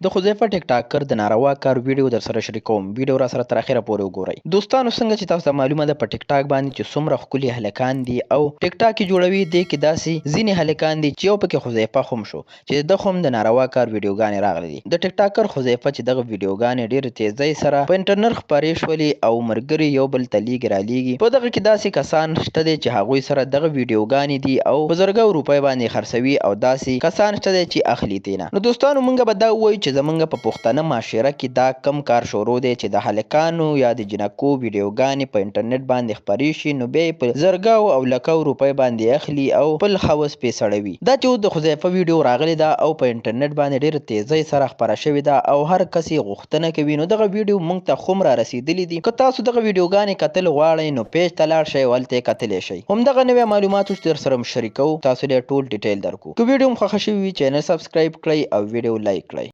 د حذیفه ټیک ټاکر د ناروا کار ویډیو درسره شریکوم. ویډیو راسره تر اخره پورې وګورئ. دوستانو، څنګه چې تاسو ته معلومه ده، په ټیک ټاک باندې چې څومره ښکلي هلکان دي او ټیک ټاک یې جوړوي، دې کې داسې ځینې هلکان دي چې یو پکې حذیفه هم شو، چې د ده هم د ناروا کار ویډیوګانې راغلې دي. د ټیک ټاکر حذیفه چې دغه ویډیوګانې ډېرې تیزۍ سره په انټرنیټ خپرې شولې او ملګري یو بل ته لیږي رالیږي. په دغه کې داسې کسان شته دی چې هغوی سره دغه ویډیوګانې دي او په زرګاو روپۍ باندې خرڅوي، او داسې کسان شته دی چې اخلي تېنه. نو دوستانو، مونږ به دا ووایو چې زمونږ په پښتنه معاشره کې دا کم کار شروع دی چې د هلکانو یا د جینکو ویډیوګانې په انټرنیټ باندې خپرې شي، نو بیا یې په زرګاو او لکاو روپۍ باندې اخلي او خپل حوس پې سړوي. دا چې اوس د حذیفه ویډیو راغلې ده او په انټرنیټ باندې ډېره تیزۍ سره خپره شوې ده او هر کس یې غوښتنه کوي، نو دغه ویډیو مونږ ته خوم را رسیدلي دي. که تاسو دغه ویډیوګانې کتل غواړئ، نو پیج ته لاړ شئ او هلته یې کتلی شئ. همدغه نوی معلومات چې درسره شریکوو، تاسو له ټول ډیټیل درکو. که ویډیو مو خوښه شوې وي، چینل سبسکرایب کړئ او ویډیو لایک کړئ.